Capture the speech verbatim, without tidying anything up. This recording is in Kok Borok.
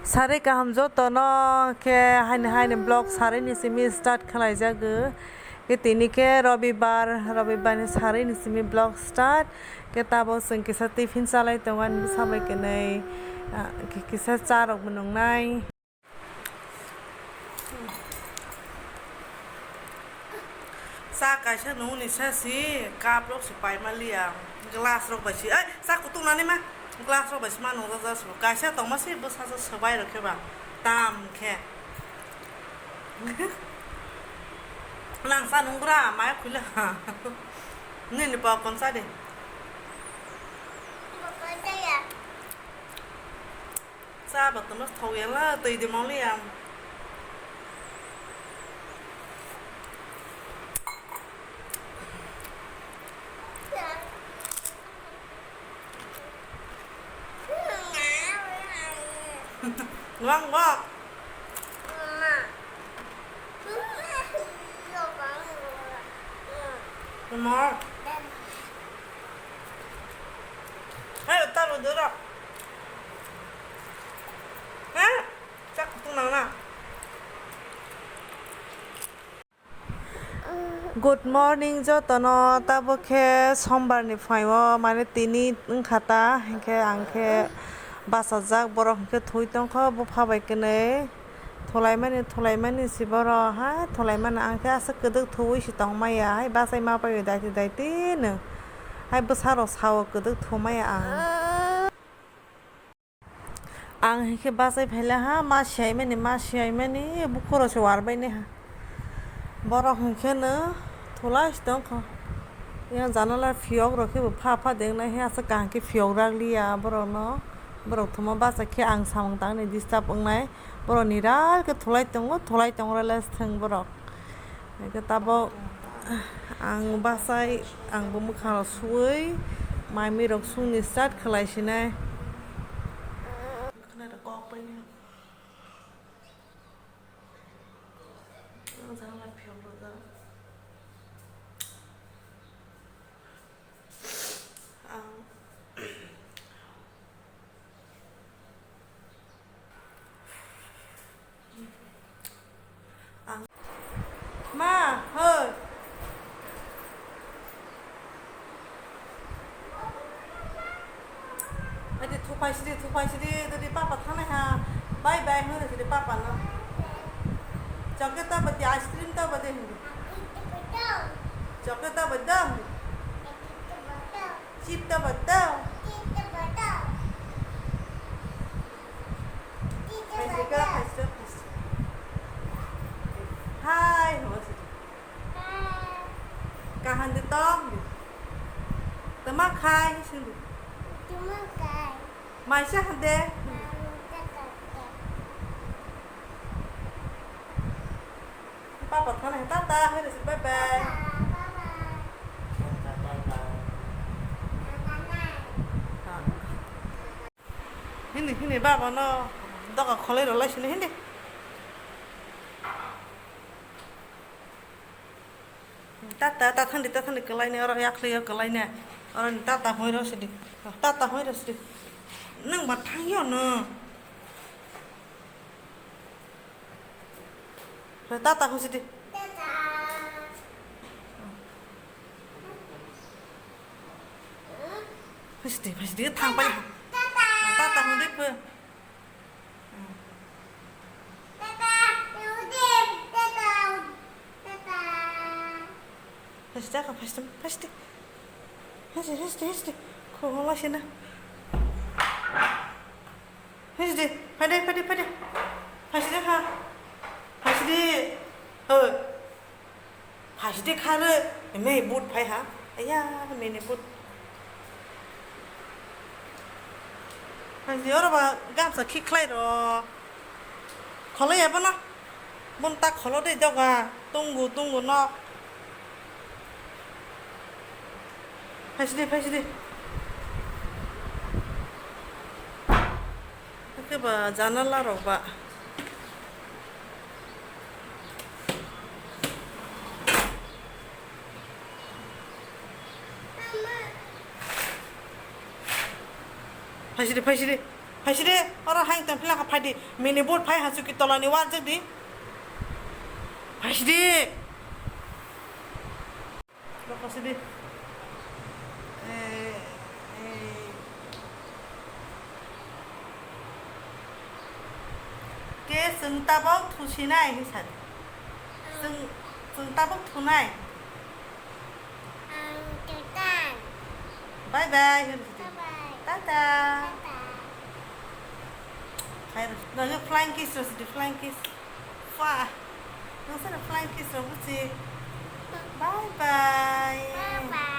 Sari kaham jotono khe haini haini vlog sari ni simi start khlai jago. Khe tini khe Robibar, Robibar ni sari ni simi vlog start. Khe tabuk chwng kisa tiffin chalai tongo ani bwsa bai kwnwi, ah, ki-, kisa cha rok bo nwngnai. Cha kaisa nungni sa si cup rok se paima liya, glass rok bai se, ai, cha kutung nani ma, glass rok bai se ma nungjak jak se, kaisa tongma se bwsa se swbai rok khe ba tam khe. Nang cha nunggra mai khuila. Nini pokon cha de. Cha ba tono thok ya la, twi de moli ya. Wang wak. Mo. Hai, taro dura. Ha? Chak tu nang na. Good morning jotono, tabuk khe sombar ni phaio, mane tini wngkha ta, hinkhe ang khe bachajak, borok hinkhe thwi tongkha bupha bai kwnwi. Thulaimani, thulaimani si borok, hai thulaimani, ang khe aswk kwdwk thuwi si tongmaya, hai bachai ma paio daiti daiti no, hai bwsa rok sao kwdwk thumaya ang. Ang hinkhe bachai phaila ha, ma siyaimani, ma siyaimani, bukhoro se warbaini ha. Borok hinkhe no thulai si tongkha. Yang janala phiyok rok khe bo pha pha dengnai he, aswk kaham khe phiyok rak liya borok no. Borok thuma bachai khe ang samung tangni disturb wngnai. Borok ni ral khe thulai tongo, thulai tongo rale thwng borok. Hingke tabok ang bachai, ang bo mwkhang rok suwi, mai mui rok sungni start khlai sinai. Ang Ma, hoi. Adi thupai sidi, thupai sidi, dadi papa thanai ha. Bye bye, hoi sidi papa no. Chocolate ta badi, ice cream ta badi hindi. Chocolate ta badi hindi. Chip ta bata. Hai sika, hai sika, hai sika. Hai, ho sika. Kaham de tong. Tama khai, sini. Tama khai. Mai sa hande. Papa thana tata hai resi bye bye. Hindi hindi baba no doka kholai rw lai sini hindi. Tata ta thandi ta thandi kwlai ni oro yakhli yo kwlai ni oro ni tata hoi rw sidi tata hoi rw sidi nang ba thang yo no. Tata hoi sidi. Hoi sidi, hoi sidi, thang pai. Tata hoi de pho. Hoi sidi, hoi sidi, hoi sidi. Hoi sidi, hoi sidi, hoi sidi. Khogol la sina. Hoi sidi, phaide, phaide, phaide. Phaisidi kha. Phaisidi. Hoi. Phaisidi kha re. Mei but phai ha. Aya, mei ni but. Phaisidi oro ba gamsa khikhlai ro. Kholoi abo no. Bun ta kholo de doga. Tungu, tungu no. Phaisidi, phaisidi. Hakhe ba janala rok ba. Phaisidi, phaisidi. Phaisidi, oro haing tong phila kha phaidi. Mini board phai hasu ki tolani wal jadi. Phaisidi. Bokosidi. Eh, eh. Ke chwng tabok thusinai hinwi sadi. Chwng, chwng tabok thunai. Ang tutan. Bye bye, hinwi sadi. Bye bye. Tata. Tata. Khai rw, nang flying kiss rw sidi, flying kiss. Fa. Nang sana flying kiss rw busi. Bye bye. Bye bye.